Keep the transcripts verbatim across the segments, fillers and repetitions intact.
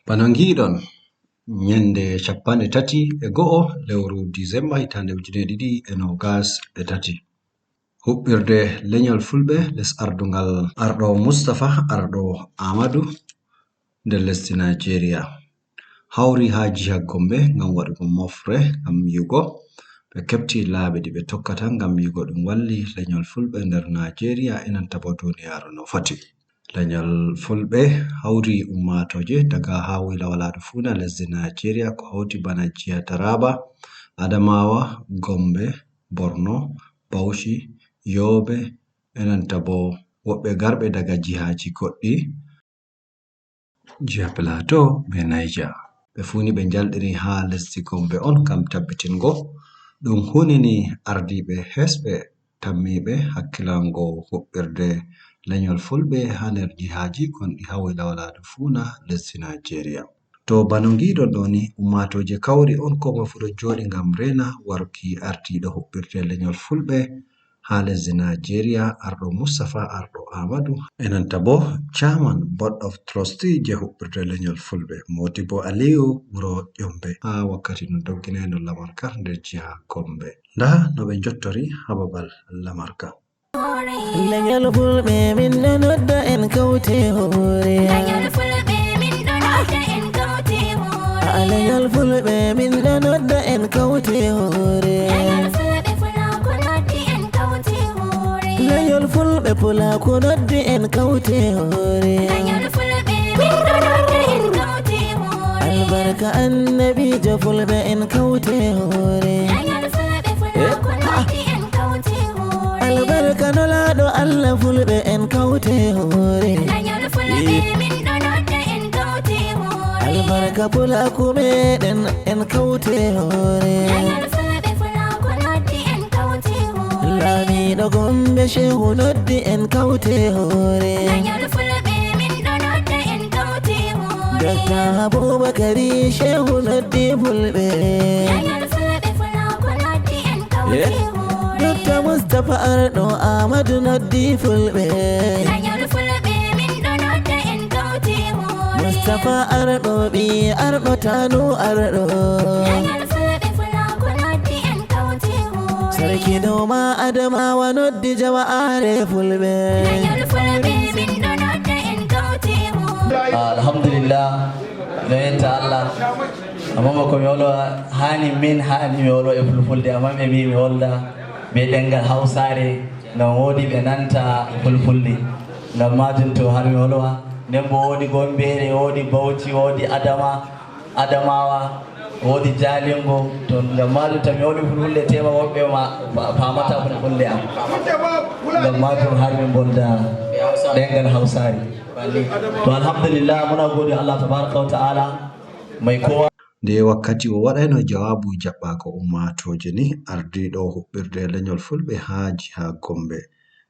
Bano ngiiɗon, ñande capanɗe tati e go'o lewru Disemba hitaande ujine ɗiɗi e noogas e tati, huɓɓirde leñol Fulɓe les ardungal arɗo Mustapha, arɗo Aamadu nder lesdi Najeriya, hawri haa jiha Gombe ngam waɗugo mofre ngam yi'ugo ɓe keɓti laabi ɗi ɓe tokkata ngam yi'ugo ɗum walli leñol Fulɓe nder Najeriya e nanta bo duniyaaru no foti. Leñol Fulɓe hawri ummaatooje daga haa woyla walaa ɗo fuuna lesdi Najeriya, ko hawti bana jiha Taraba, Adamawa, Gombe, Borno, Bauchi, Yobe, e nanta bo woɓɓe garɓe daga jihaaji goɗɗi, jiha Plateau be Niger. Ɓe fuu ni ɓe njalɗiri haa lesdi Gombe on ngam tabbitingo ɗum hunini ardiiɓe hesɓe tammiiɓe hakkilango huɓɓirde leñol Fulɓe haa nder jihaaji gonɗi haa woyla walaa ɗo fuuna lesdi Najeriya. To bano ngiiɗon ɗo ni, ummaatooje kawri on, koo moy fuu ɗo jooɗi ngam reena waruki ardiiɗo huɓɓirde leñol Fulɓe haa lesdi Najeriya, arɗo Mustapha, arɗo Aamadu, e nanta bo Chairman Board of Trustee je huɓɓirde leñol Fulɓe, Modibo Aliyu wuro Ƴombe, haa wakkati no dogginayno lamar ka nder jiha Gombe. Ndaa no ɓe njottori haa babal lamar ka. Leñol Fulɓe min ɗo nodda en kawte hoore. Leñol Fulɓe min ɗo nodda en kawte hoore. A leñol Fulɓe min ɗo nodda en kawte hoore. Leñol Fulɓe Fulaaku noddi en kawte hoore. Leñol Fulɓe Fulaaku noddi en kawte hoore. Leñol Fulɓe min ɗo nodda en kawte hoore. Albarka Annabiijo Fulɓe en kawte hoore. Leñol Fulɓe Fulaaku noddi en kawte hoore. Albarka Nulaaɗo Allah Fulɓe en kawte hoore. Leñol Fulɓe min ɗo nodda en kawte hoore. Albarka Fulaaku meɗen en kawte hoore. Leñol Fulɓe Fulaaku noddi en kawte hoore. Laamiiɗo Gombe Shehu noddi en kawte hoore. Leñol Fulɓe min ɗo nodda en kawte hoore. Dokta Abubakari Shehu noddi Fulɓe. Leñol Fulɓe Fulaaku noddi en kawte hoore. Dokta Mustapha Arɗo Aamadu noddi Fulɓe. Leñol Fulɓe min ɗo nodda en kawte hoore. Mustapha Arɗo ɓii Arɗo Tanu Arɗo. Leñol Fulɓe Fulaaku noddi en kawte hoore. Sarki Noma Adamawa noddi jama'aare Fulɓe. Leñol Fulɓe min ɗo nodda en kawte hoore. Alhamdulillah, no yetta Allah. Amma ko mi wolo hani min hani mi wolo e fulfulde, amma ɓe mbi mi wolda be ɗengal Hawsaare ngam woodi ɓe nanta fulfulde. Ngam majum to har mi wolwa, nden bo woodi Gombeere, woodi Bauchi, woodi Adama, Adamawa, woodi Jalingo. To ngam majum to mi woli fulfulde tema woɓɓe ma fa- famata fulfulde am. Ngam majum har min bolda ɗengal Hawsaare. To alhamdulillah, muna gode Allah tabaraka wa ta'ala mai kowa. Nde wakkati o waɗayno jawaabu jaɓɓaago ummaatooje ni, ardiiɗo huɓɓirde leñol Fulɓe haa jiha Gombe,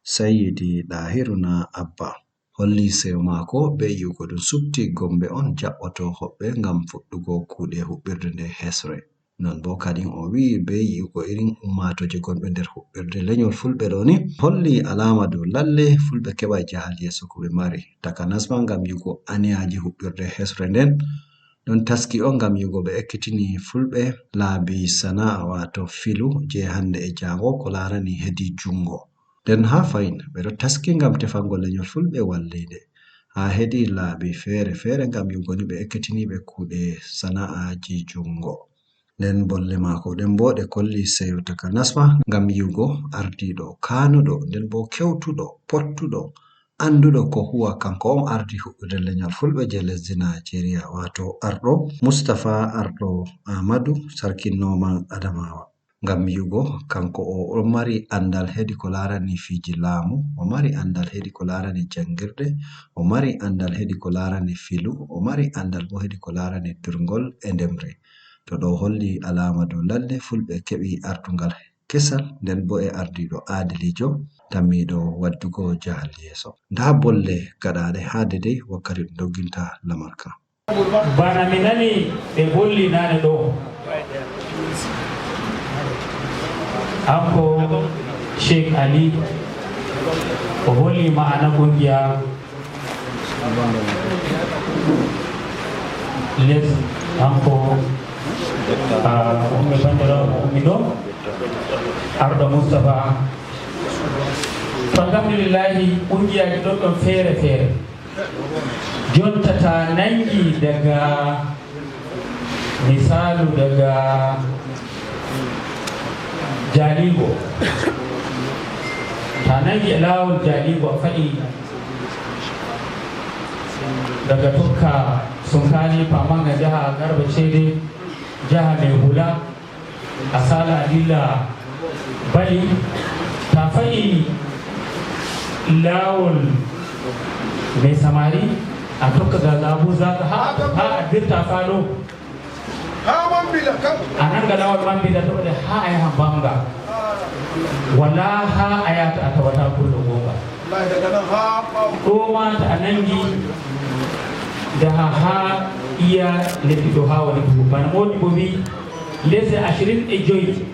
Sayyidi Ɗahiru na Abba, holli seyo maako bee yi'ugo ɗum subti Gombe on jaɓɓoto hoɓɓe ngam fuɗɗugo kuuɗe huɓɓirde nde hesre. Non boo kadin o wi'i bee yi'ugo irin ummaatooje gonɓe nder huɓɓirde leñol Fulɓe ɗo ni, holli alaama dow lalle Fulɓe keɓay jahal yeeso ko ɓe mari, takanas ma ngam yi'ugo aniyaaji huɓɓirde hesre nden ɗon taski on ngam yi'ugo ɓe ekkitini Fulɓe laabi sana'a, waato filu jey hannde e jaango ko laarani hedi juŋngo. Nden haa fahin, ɓe ɗo taski ngam tefango leñol Fulɓe walliinde haa hedi laabi feere feere ngam yi'ugo ni ɓe ekkitini ɓe kuuɗe sana'aaji juŋngo. Nden bolle maako ɗen boo ɗe kolli seyo takanas ma ngam yi'ugo ardiiɗo kaanuɗo, nden boo kewtuɗo, pottuɗo, annduɗo ko huwa. Kanko on ardi huɓɓirde leñol Fulɓe jey lesdi Naajeeriya, waato arɗo Mustapha Arɗo Ahmadu, sarkin Nooman Adamawa. Ngam yi'ugo kanko o ɗon mari anndal hedi ko laarani fiiji laamu, o mari anndal hedi ko laarani janngirde, o mari anndal hedi ko laarani filu, o mari anndal boo hedi ko laarani durngol e ndemri. To ɗo holli alaama dow lalle Fulɓe keɓi ardugal kesal, nden boo e ardiiɗo aadiliijo, tammiiɗo waddugo jahal yeeso. Ndaa bolle gaɗaaɗe haa dedey wakkati ɗum dogginta lamar ka. Bana mi nani ɓe volli naane ɗo, hanko Sheikh Ali o holli ma'ana kungiya. Les kanko, ah, ummi bandirawo mo ummi ɗo, arɗo Moustapha. To alhamdulillahi, kungiyaji ɗon ɗon feere feere. Jonta ta nangi daga, misalu daga Jalingo. Ta nangi e lawol Jalingo a faɗi daga tokka Sunkani Pamanga jaha Garba Cede jaha mai hula. A sala a dilla Bali, ta fa'i lawol mai samari, a tokka ga Abuja ha, ha a dirta falo. Ha Mambila kam. A nanga lawol Mambila to de ha a yaha Banga. Wala ha a yata a tawata kullo gonga. Wallahi daga nan ha ɓawo. Ɗo ma ta a nangi da ha, ha iya leppi ɗo ha woni ɗum. Bana modi bo wi, lese ashirin e joyi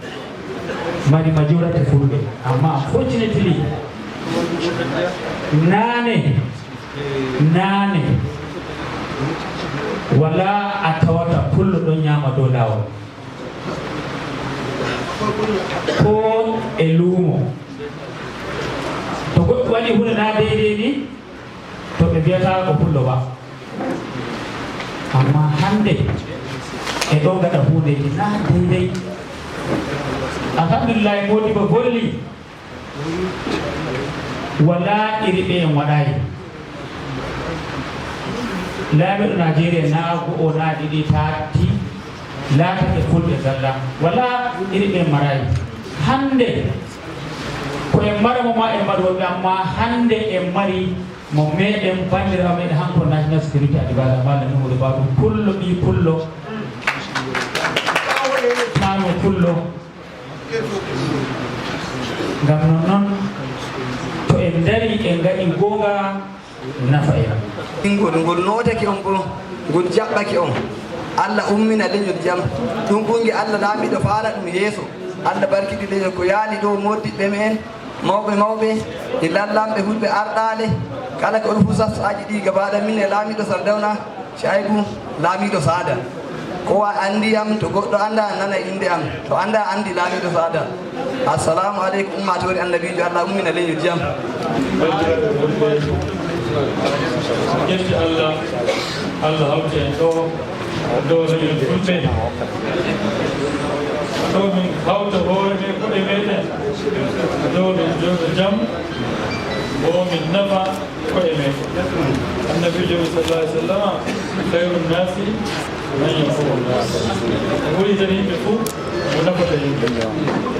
mari majority fulɓe, amma unfortunately nane, nane wala a tawata pullo ɗon nyama dow lawol ko e lumo. To goɗɗo waɗi hunde na deydey ni, to ɓe mbiyata ko pullo ba. Amma hande e ɗon gaɗa hundeji na deydey. Alhamdulillahi, modi ba golli. Wala iri ɓe en waɗayi. Laamiɗo Najeriya na go'o na ɗiɗi tati laatake fulɓe zalla. Wala iri ɓe marayi. Hande ko en mara mo ma en mari woɓɓe, amma hande en mari mo meɗen bandirawo meɗen hanko national security advisor malla nuhude baɗum pullo ɓi pullo. Tano pullo. Ngam non non, to en dari en ngaɗi goonga, nafa en. Ngol, ngol nootake on, ngol, ngol jaɓɓake on. Allah ummina leñol jam. Ɗum ɓungi Allah laamiɗo faala ɗum yeeso. Allah barkidi leñol ko yaali ɗo moddiɓɓe men, mawɓe mawɓe, e lallamɓe hulɓe arɗaale. Kala ko ɗum fusas aji ɗi gabaɗa min e laamiɗo Sardawna. Caygu, laamiiɗo Saada. Ko wa anndi yam, to goɗɗo annda, nana innde am. To annda, anndi laamiiɗo Saada. Assalamu aleykum, ummaatoore Annabiijo, Allah ummina leñol jam. Ƴetti Allah, Allah hawti en ɗo, ɗo leñol fulɓe. Ɗo min hawta hoore men, koɗe meɗen. Ɗo min jooɗo jam, ɗo min nafa. Koye men. Annabiijo sallallahu alaihi wasallam, "Khairun nasi man yanfa'u nas." Ko ɓuri tan yimɓe fof, mo nafata yimɓe.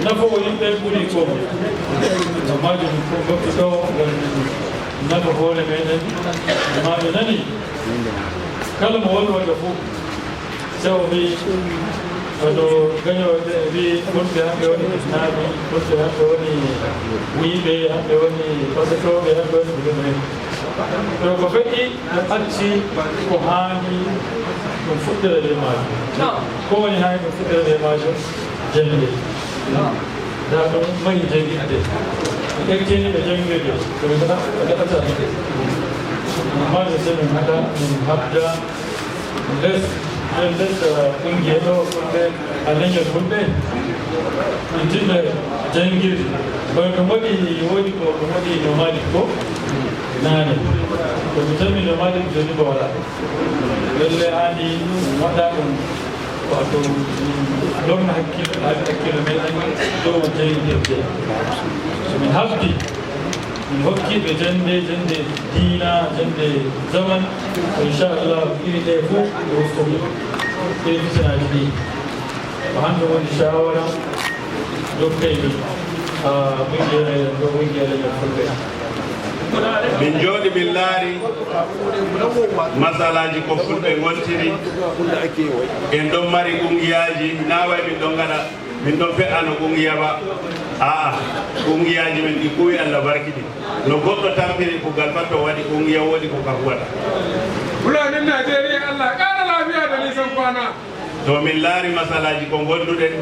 Nafoowo yimɓe ɓuri ko. Amma jooni ko ngoppi ɗo, ngam nafa hoore meɗen. Amma ɓe nani, kala mo woni wonde fof, so o wi, hono gañooɓe wi, wonɓe hamɓe woni kisnaaɓe, wonɓe hamɓe woni wuyɓe, hamɓe woni fasotooɓe, hamɓe woni ko ɗum en. To ko feƴƴi, ɗum acci ko haani ɗum fuɗɗira e maajum. Ko woni haani ɗum fuɗɗira e maajum? Jaŋde. Ndaa ɗum mari jannginɓe. Ɓe ƴettini ɓe janngirde, ko ɓe ngaɗa, ɓe ngaɗata. Amma so min ngaɗa, min habda, Les, les, les, uh, kungiya ɗo fulɓe, a leñol fulɓe. Ɗum tiɗɗo janngirde. Kono ɗum waɗi, woodi ko ɗum waɗi nomadique ko naane. Ko mi tammi nomadique jooni ko wala. Welle aani waɗa ɗum. Ko a ɗum lorna hakkil-, hakkille meɗen dow janngirde. So min habdi, min hokki ɓe jannde, jannde diina, jannde zaman. Inchallah, iri ɗe fof ɓe ustoto. Iri fitinaaji ɗi. Ko hannde woni shawara dokkaymi, ah, ɓinngel meɗen ɗo, ɓinngel meɗen fulɓe. Min njooɗi, min laari masalaaji ko fulɓe ngontiri. En ɗon mari kunngiyaaji, na way min ɗon ngaɗa, min ɗon fe'ano kunngiya ba. A'a, kunngiyaaji men ɗi kuwi Allah barkidi. No goɗɗo tampiri kugal pat to waɗi kunngiya woodi ko ka huwata. Fulanin Najeriya, Allah ya ƙara lafiya da nisan kwana. To min laari masalaaji ko ngonduɗen,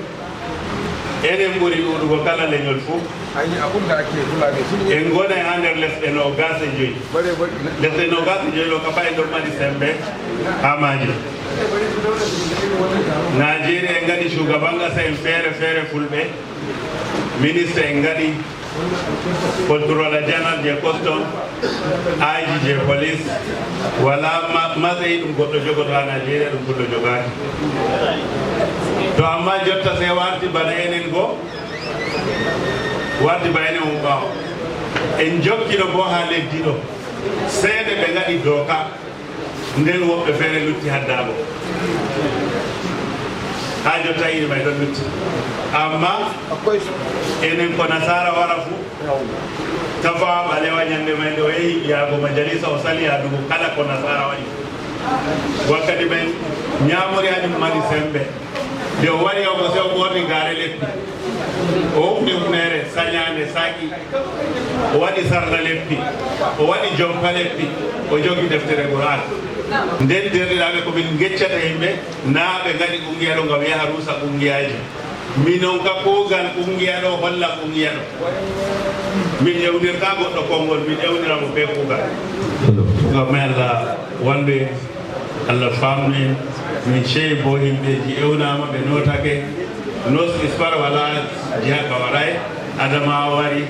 enen ɓuri ɗuuɗugo kala leñol fuu. Ayi, abun da ake kula da shi ne. En ngonay haa nder lesɗe noogaas e joy. Bare, bare. Lesɗe noogaas e joy ɗo, ka fayi ɗon mari semmbe haa maaje. Najeriya en ngaɗi shugaban kasa en feere feere fulɓe, minista en ngaɗi, contrôleur général je custom, aiji je police. Wala ma- matsayi ɗum goɗɗo jogoto ha Najeriya, ɗum fulɓe jogaaki. To amma jotta sai warti bana enen go, warti ba enen on ɓawo. En jokkino bo ha leddi ɗo, seeɗa ɓe ngaɗi doka. Nden woɓɓe feere lutti haddaago. Haa jotta iri may ɗon lutti. Amma enen ko nasaara wara fu, Tafawa Balewa nyande may nde o yehi yaago majalisa, o sali yaadugo kala ko nasaara waɗi. Wakkati men nyaamori hajum mari sembe. Nde o wari o ko sew ɓorni gaare leppi. O hufni hufneere saɲaande saaki. O waɗi sarla leppi. O waɗi jompa leppi. O jogi deftere Qur'an. Nden derɗiraaɓe ko min geccata yimɓe, naa ɓe ngaɗi qungiya ɗo ngam yaha rusa qungiyaaji. Minon ka kuugal qungiya ɗo holla qungiya ɗo. Min ewnirta goɗɗo konngol, min ewnira mo be kuugal. Ngam may Allah wallu en. Allah faamnu en, min ceyi bo yimɓeeji ewnaama, ɓe nootake. Nos Ispar wala jiha ka waray, Adamawa wari,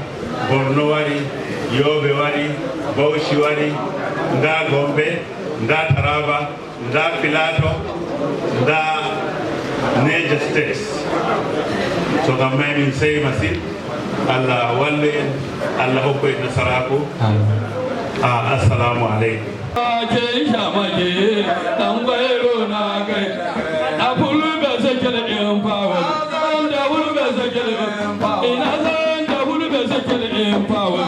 Borno wari, Yobe wari, Bauchi wari, nda Gombe, nda Taraba, nda Filato, nda Niger State. So ngam may min seyi masin. Allah wallu en, Allah hokku en nasaraaku. Amin. Ah, assalamu alaikum. Ake shamake, dan gwairo na kai. Da fulbe sakil in power. Da fulbe sakil in power. Ina san da fulbe sakil in power.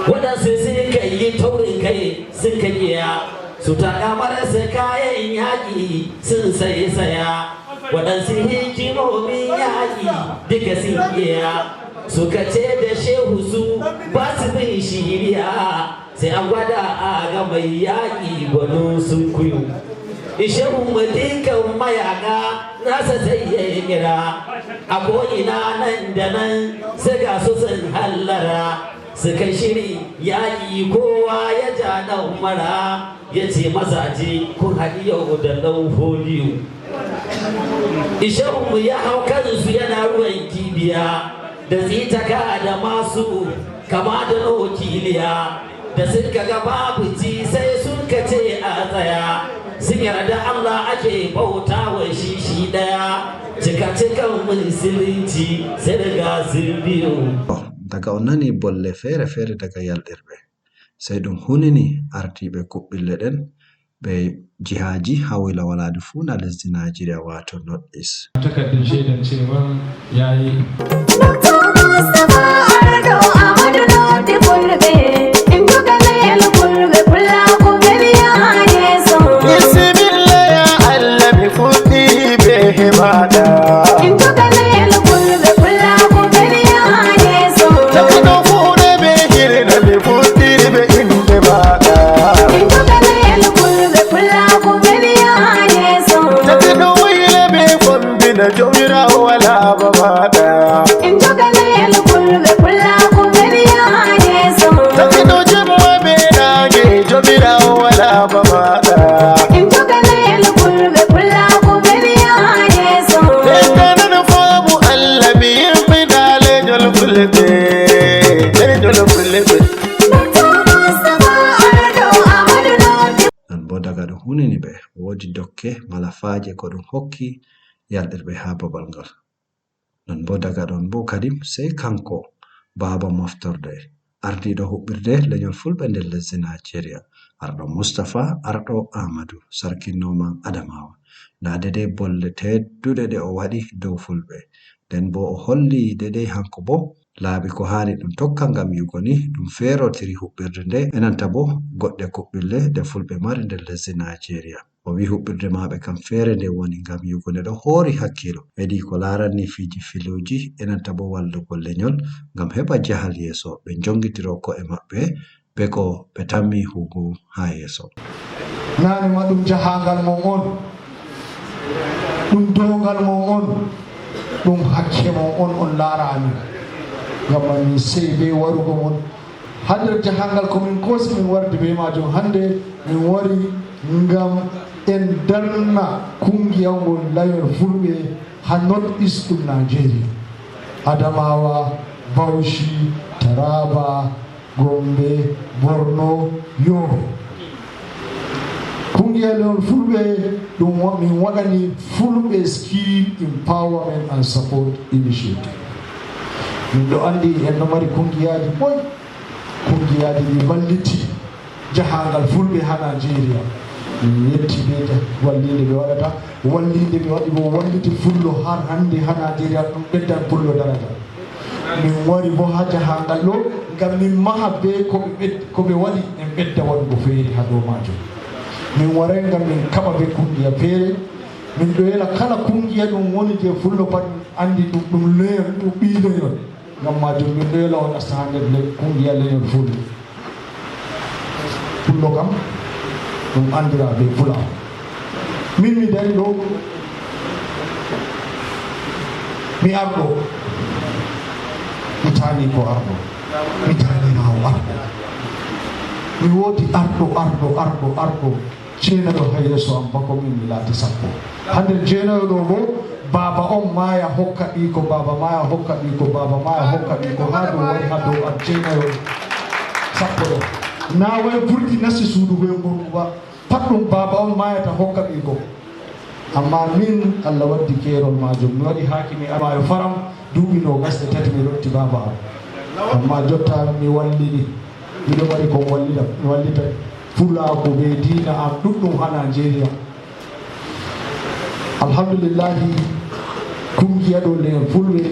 Waɗansu suka yi taurin kai suka kiya su takamar su kayan yaƙi sun sai saya. Waɗansu hikimomin yaƙi duka sun iya suka ce da shehu su ba su bin shiriya. Sai an gwada a ga mai yaƙi gwanin sun kuyo. Shehu mutukan mayaƙa nasa sai ya yi kira a ko'ina nan da nan sai ga su sun hallara. Suka shiri yaƙi kowa ya ja ɗan mara ya ce mazaje kun haɗi yau da ɗan holiyo. Shehu ya hau kansu yana ruwan kibiya da tsitaka da masu kama da nokiliya da suka ga babu ci sai suka ce a tsaya sun yarda Allah ake bauta wa shi shi ɗaya. Teka teka woni silinci, Senegal sirbiyo. Daga o nani bolle feere feere daga yalɗirɓe, sey ɗum hunini ardiiɓe kuɓɓille ɗen ɓe jihaaji hawila walaade fuu na lesdi Najeriya, waato North East. Takardar shaidan cewa ya yi. Doktor Mustapha Ardo Ahmadu Nodi Fulbe, in kuka na yalkurbe kula ku gani ya hane so. Bismillah ya Allah, mi fuɗɗi be heɓaɗa. In kuka na yalkurbe kula ku gani ya hane so. Tawi ɗo fuɗe be hirna, mi fuɗɗiri be innde maɗa. In kuka na yalkurbe kula ku gani ya hane so. Tawi ɗo wile be fombina, Jomirawo wala ba maɗa. In kuka na yalkurbe kula ku gani ya hane so. Tawi ɗo jemma be nange, Jomirawo wala ba maɗa. In kuka na yalkurbe kula ku gani ya hane so. Ɓe kanan faamu Allah, mi yimɓina leñol fulɓe, leñol fulɓe. Doktor Mustapha Ardo Ahmadu Nodi. Non boo daga ɗum hunini ɓe, woodi dokke, malafaaje ko ɗum hokki yalɗirɓe haa babal ngal. Non boo daga ɗon boo kadim, sey kanko, baaba moftorde, ardiiɗo huɓɓirde leñol fulɓe nder lesdi Najeriya, arɗo Mustapha Arɗo Ahmadu, sarkin nooman Adamawa. Ndaa de dey bolle tedduɗe ɗe o waɗi dow fulɓe. Nden boo o holli de dey hanko boo laabi ko haani ɗum tokka ngam yi'ugo ni ɗum feerotiri huɓɓirde nde, e nanta boo goɗɗe kuɓɓille ɗe fulɓe mari nder lesdi Najeriya. O wi'i huɓɓirde maɓɓe kam feere nde woni ngam yi'ugo nde ɗo hoori hakkiilo hedi ko laarani fiiji filuuji, e nanta boo wallugo leñol ngam heɓa jahal yeeso, ɓe njongitiro ko'e maɓɓe be ko ɓe tammi huugo haa yeeso. Naane ma ɗum jahaangal mon on, ɗum downgal mon on, ɗum hakke mon on, on laaraani. Ngam man min sey be warugo mon haa nder jahaangal ko min koosi min warde be maajum hannde, min wari ngam en darna kunngiya ngol layon fulɓe haa North East ɗum Nigeria, Adamawa, Bauchi, Taraba, Gombe, Borno, Yobe. Kunngiya leñol fulɓe ɗum wa-, min waɗani Fulɓe Skill Empowerment and Support Initiative. Min ɗo anndi en ɗo mari kunngiyaaji boy, kunngiyaaji ɗi mballiti jahaangal fulɓe haa Nigeria. Min yetti be ja-, walliinde ɓe waɗata, walliinde ɓe waɗi boo walliti fullo har hannde haa Nigeria, ɗum ɓeddan fullo daraja. Min wari boo haa jahaangal ɗo ngam min maha be ko ɓe ɓed-, ko ɓe waɗi, en ɓedda waɗugo feere haa dow maajum. Min waray ngam min kaɓa be kunngiya feere. Min ɗo yela kala kunngiya ɗum woni jey fullo pat, min anndi ɗum, ɗum leñol, ɗum ɓii leñol. Ngam maajum min ɗo yela on nasta haa nder le-, kunngiya leñol fulɓe. Pullo kam, ɗum anndira be Pulaaku. Min mi dari ɗo, mi arɗo, mi taani ko arɗo, mi taaniraawo arɗo. Mi woodi arɗo, arɗo, arɗo, arɗo, jeenayo haa yeeso am, bako min mi laati sappo. Haa nder jeenayo ɗo boo, baaba on maaya hokka ɓiiko, baaba maaya hokka ɓiiko, baaba maaya hokka ɓiiko, haa dow wari haa dow am jeenayo sappo ɗo. Naa way burdi nasti suudu bee ngorgu ba, pat ɗum baaba on maayata hokka ɓiiko. Ammaa min, Allah waddi keerol maajum, mi waɗi haakimi Adamawa Faram duuɓi noogas e tati, mi rotti baaba am. Ammaa jotta mi wallini, miɗo mari ko mi wallita, mi wallita Pulaaku bee diina am ɗuɗɗum haa Nigeria. Alhamdulillahi, kunngiya ɗo leñol fulɓe,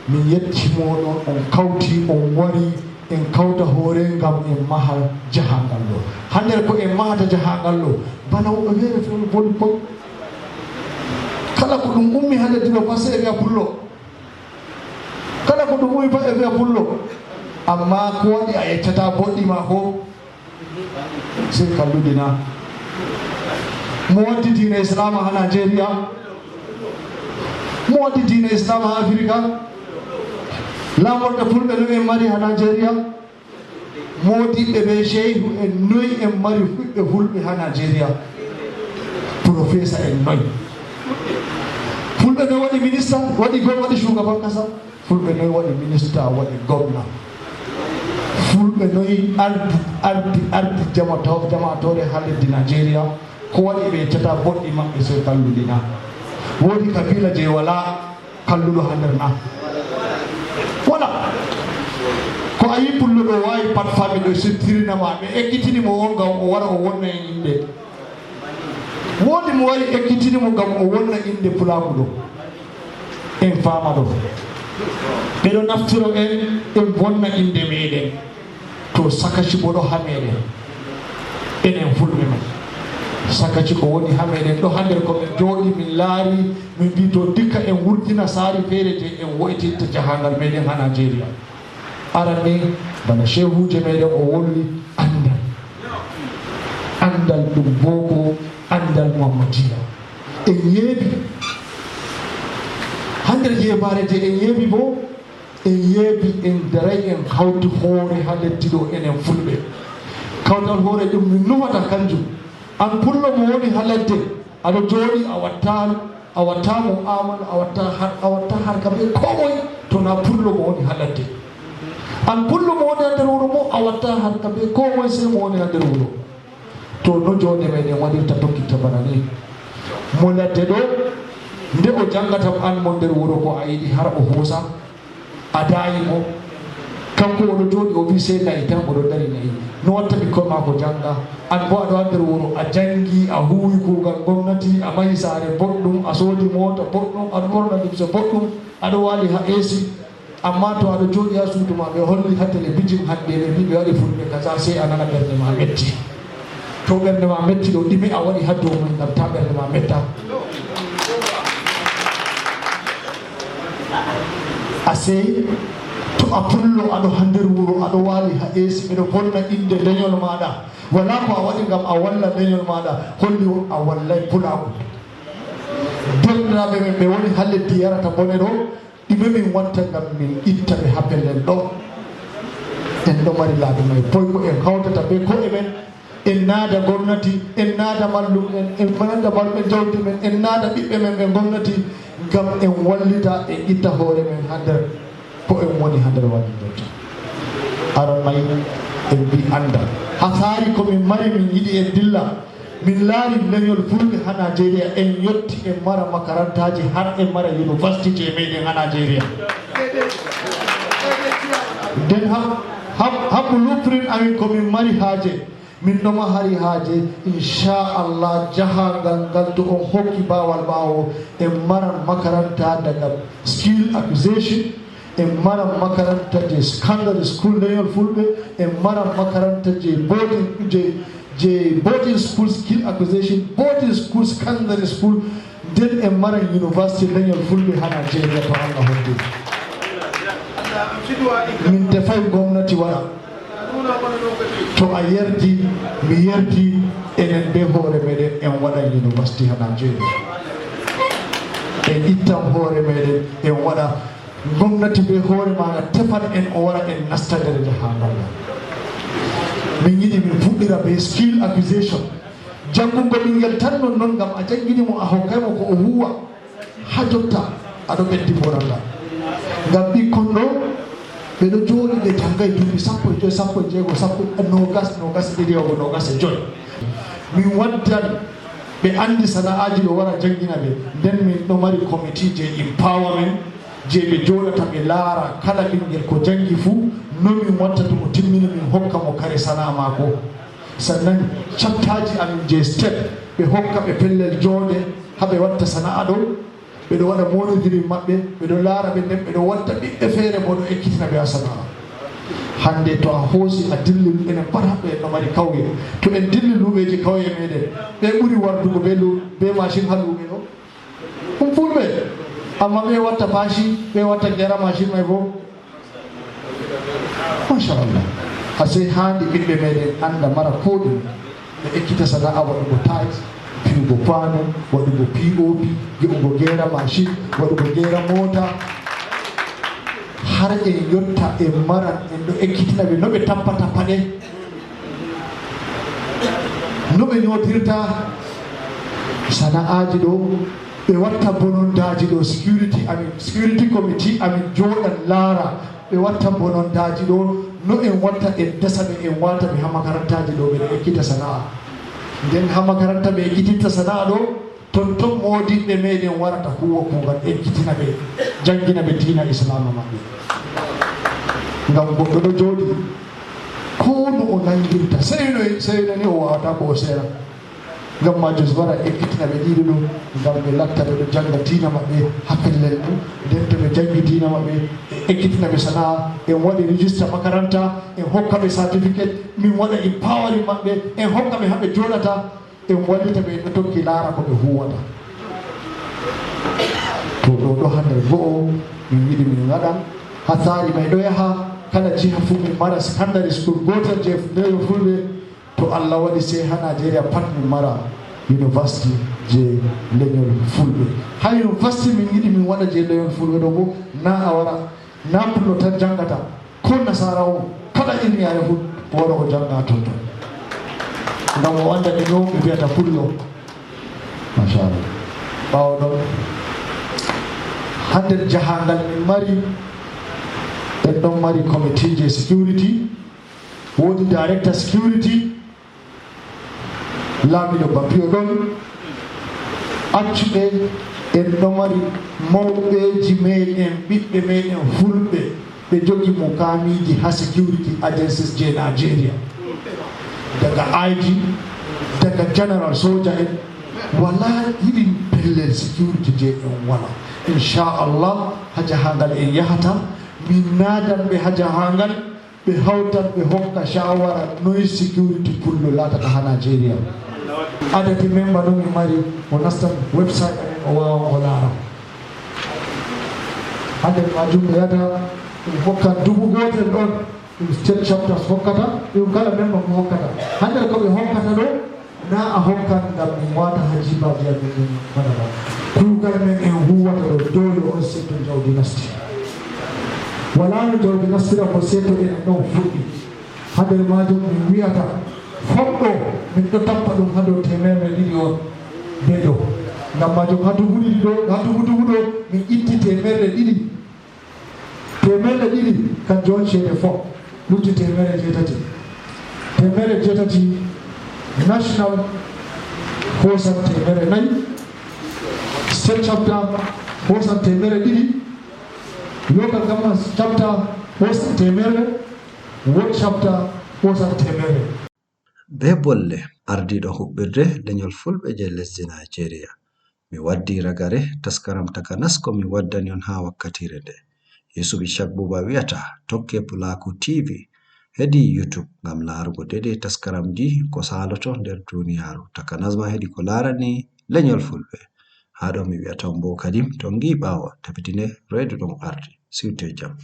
min yetti mooɗon, on kawti, on wari, en kawta hoore ngam en maha jahaangal ɗo. Haa nder ko en mahata jahaangal ɗo, bana woɓɓe feere feere boli boy. Kala ko ɗum ummi haa leddi ɗo, pat sey ɓe wi'a pullo. Kala ko ɗum ummi pat ɓe wi'a pullo. Ammaa ko waɗi a yeccata boɗɗi ma ko? Sey kalluɗi na? Mo waddi diina Islaama haa Nigeria? Mo waddi diina Islaama haa Afirika? Laamorɗe fulɓe noy en mari haa Nigeria? Moodiɓɓe ɓe, sheehu en noy en mari ɓiɓɓe fulɓe haa Nigeria? Professeur en noy? Fulɓe noy waɗi minista, waɗi gom-, waɗi shugaban kasa? Fulɓe noy waɗi minista, waɗi gomna? Fulɓe noy ardi, ardi, ardi jamato-, jama'atoore haa leddi Nigeria? Ko waɗi ɓe yeccata boɗɗi maɓɓe sey kalluɗi na? Woodi kabiila jey walaa, kalluɗo haa nder na? Wala. Ko a yi pullo ɗo waawi pat famille ɗo sittirina ma, ɓe ekkitini mo on ngam o wara o wonna en innde. Woodi mo wari ekkitini mo ngam o wonna innde pulaaku ɗo. En faama ɗo. Ɓe ɗo naftiro en, en wonna innde meeɗen. To sakaci bo ɗo haa meeɗen. Enen fulɓe men. Sakaci ko woni haa meeɗen ɗo haa nder ko min jooɗi min laari, min mbi to dikka en wurtina saari feere je en wo'itinta jahangal meeɗen haa Najeriya. Aran ni, bana shehuuje meeɗen o wolwi anndal. Anndal ɗum booko, anndal Muhammadiya. En yeebi. Haa nder yeebaare je en yeebi bo, en yeebi, en daray, en hawti hoore haa leddi ɗo, enen fulɓe. Kawtal hoore ɗum min nufata kanjum. An pullo mo woni haa ladde, aɗo jooɗi, a watta, a watta mu'amala, a watta har, a watta harka be ko moy, to na pullo mo woni haa ladde. An pullo mo woni haa nder wuro mo, a watta harka be ko moy, sey mo woni haa nder wuro. To no joonde meɗen waɗirta tokkitta bana ni. Mo ladde ɗo, nde o jangata an mo nder wuro ko a yiɗi har o hoosa, a daayi mo. Kanko o ɗo jooɗi o wi sey nayi tan, o ɗo dari nayi. No watta ɓikkoy maako janga. An bo aɗo haa nder wuro, a jangi, a huwi kuugal gomnati, a mahi saare boɗɗum, a soodi moota boɗɗum, aɗo ɓorna limse boɗɗum, aɗo waali haa A C. Amma to aɗo jooɗi haa suudu ma, ɓe holli haa telebijin hande, ɓe mbi ɓe waɗi fulɓe kaza, sey a nana ɓernde ma metti. To ɓernde ma metti ɗo, ɗume a waɗi haa dow mum ngam ta ɓernde ma metta? A sey to a pullo, aɗo haa nder wuro, aɗo waali haa A C, ɓe ɗo bonna innde lenyol maaɗa. Wala ko a waɗi ngam a walla lenyol maaɗa, holli a wallay pulaaku. Derɗiraaɓe men ɓe woni haa leddi yarata bone ɗo, ɗume min watta ngam min itta ɓe haa pellel ɗo? En ɗo mari laabi may boy ko en hawtata be ko'e men, en naada gomnati, en naada mallum'en, en naada marɓe jawdi men, en naada ɓiɓɓe men ɓe gomnati, ngam en wallita, en itta hoore men haa nder ko en woni haa nder wallitorde. Aran may en mbi anndal. Haa saari ko min mari min yiɗi en dilla. Min laari lenyol fulɓe haa Najeriya, en yotti en mara makarantaaji, har en mara university je meɗen haa Najeriya. Nden ha, ha, ha blueprint amin ko min mari haaje, min ɗo mahari haaje, inchallah, jahangal ngal to on hokki baawal ɓaawo, en maran makaranta daga skill acquisition, en maran makaranta je secondary school lenyol fulɓe, en maran makaranta je boarding, je, je boarding school skill acquisition, boarding school secondary school, nden en maran university lenyol fulɓe ha Nigeria to Allah holli. Min tefay gomnati waɗa. To a yerdi, mi yerdi, enen be hoore meɗen en waɗan university ha Nigeria. En ittan hoore meɗen en waɗa. Gomnati be hoore maaga tefan en, o wara en nasta nder jahangal ngal. Min yiɗi min fuɗɗira be skill acquisition. Janngungo ɓinngel tan non non ngam a janngini mo, a hokkay mo ko o huwa. Ha jotta aɗo ɓeddi bonanda. Ngam ɓikkon ɗo ɓe ɗo jooɗi ɓe janngay duuɓi sappo e joy, sappo e jeego, sappo, noogas, noogas e ɗiɗi, yahugo noogas e joy. Min waddan ɓe anndi sana'aaji ɗo wara janngina ɓe. Nden min ɗo mari committee je empowerment je ɓe jooɗata ɓe laara kala ɓinngel ko janngi fuu no min watta to o timmini min hokka mo kare sana'a maako. Sannan chapterji amin je state ɓe hokka ɓe pellel joonde ha ɓe watta sana'a ɗo. Ɓe ɗo waɗa monitoring maɓɓe, ɓe ɗo laara ɓe nden ɓe ɗo wadda ɓiɓɓe feere bo ɗo ekkitina ɓe ha sana'a. Hande to a hoosi a dilli enen pat haɓɓe en ɗo mari kawye. To en dilli luuɓeji kawye meɗen ɓe ɓuri wardugo be lu-, be machine ha luuɓe ɗo. Ɗum fulɓe. Amma ɓe watta fashi, ɓe watta gera machine mai bo. Machallah. A sey haandi ɓiɓɓe meɗen annda mara ko ɗum. Ɓe ekkita sana'a waɗugo tiles, fiyugo paanu, waɗugo P O P, ge'ugo geera machine, waɗugo geera moota. Har en yotta en maran en ɗo ekkitina ɓe no ɓe tappata paɗe. No ɓe nyootirta sana'aaji ɗo, ɓe watta bonondaaji ɗo, security amin, security committee amin jooɗan laara, ɓe watta bonondaaji ɗo, no en watta en dasa ɓe, en waata ɓe ha makarantaaji ɗo, ɓe ɗo ekkita sana'a. Nden ha makaranta ɓe ekkititta sana'a ɗo, Ton ton moodibɓe meɗen warata huwa kuugal ekkitina ɓe, janngina ɓe diina islaama maɓɓe. Ngam goɗɗo ɗo jooɗi, koo no o nanngirta, sey no, sey no ni o waawata ko o seera. Ngam maajum wara ekkitina ɓe ɗiɗo ɗo, ngam ɓe latta ɓe ɗo jannga diina maɓɓe haa pellel mum. Nden to ɓe janngi diina maɓɓe, ɓe ekkitina ɓe sana'a, en waɗi rijista makaranta, en hokka ɓe certificate, min waɗa empowering maɓɓe, en hokka ɓe haa ɓe jooɗata, en wallita ɓe, en ɗo tokki laara ko ɓe huwata. To ɗo, ɗo hannde go'o min yiɗi min ngaɗa. Haa tsari may ɗo yaha, kala jiha fuu min mara secondary school gootel je leyol Fulɓe. To Allah waɗi, sey haa Najeriya pat min mara university je lenyol Fulɓe. Haa university min yiɗi min waɗa je lenyol Fulɓe ɗo bo, na a wara, na pullo tan janngata, ko nasaara o, kala irin yare fuu, o wara o jannga ton ton. Ngam o annda ɓe no ɓe mbiyata pullo. Machallah. Ɓaawo ɗon, haa nder jahaangal min mari, en ɗon mari committee je security, woodi director security, laamiiɗo Bapiyo ɗon, accuɓe en ɗo mari mawɓeeji meɗen, ɓiɓɓe meɗen Fulɓe, ɓe jogi mukaamiiji haa security agencies je Nigeria. Daga I G, daga general soja en, walaa irin pellel security je en walaa. Inchallah, haa jahaangal en yahata, min naadan ɓe haa jahaangal, ɓe hawtan ɓe hokka shawara noy security pullo laatata haa Nigeria. Adadi member no min mari, o nastan website amin, o waawan o laara. Haa nder maajum ɓe yahata, ɗum hokkan dubu gootel ɗon, ɗum state chapters hokkata, ɗum kala member mo hokkata. Haa nder ko ɓe hokkata ɗo, na a hokkan ngam min waata haa jibaaji amin min mbaɗa ba. Kuugal men en huuwata ɗo, dole on seeto jawdi nasti. Walaa no jawdi nastira ko seeto enen ɗon fuɗɗi. Haa nder maajum min wi'ata, fof ɗo min ɗo tappa ɗum haa dow teemerre ɗiɗi on bee ɗo. Ngam maajum haa dubu ɗiɗi ɗo, haa dubu dubu ɗo, min itti teemerre ɗiɗi. Teemerre ɗiɗi kanjum on ceede fof, lutti teemerre jeetati. Teemerre jeetati national hoosan teemerre nayi, state chapter hoosan teemerre ɗiɗi, local government chapter hoosan teemerre, ward chapter hoosan teemerre. Bee bolle ardiiɗo huɓɓirde lenyol Fulɓe jey lesdi Nigeria. Mi waddii ragare taskaram takanas ko mi waddani on haa wakkatiire nde. Yusuf Ishak Buba wi'ata, tokke Pulaaku T V hedi YouTube ngam laarugo deede taskaramji ko saaloto nder duniyaaru, takanas ma hedi ko laarani lenyol Fulɓe. Haa ɗo mi wi'ata on boo kadim, to on ngi'i ɓaawo, tabitine reedu ɗon ardi. Siwte jam.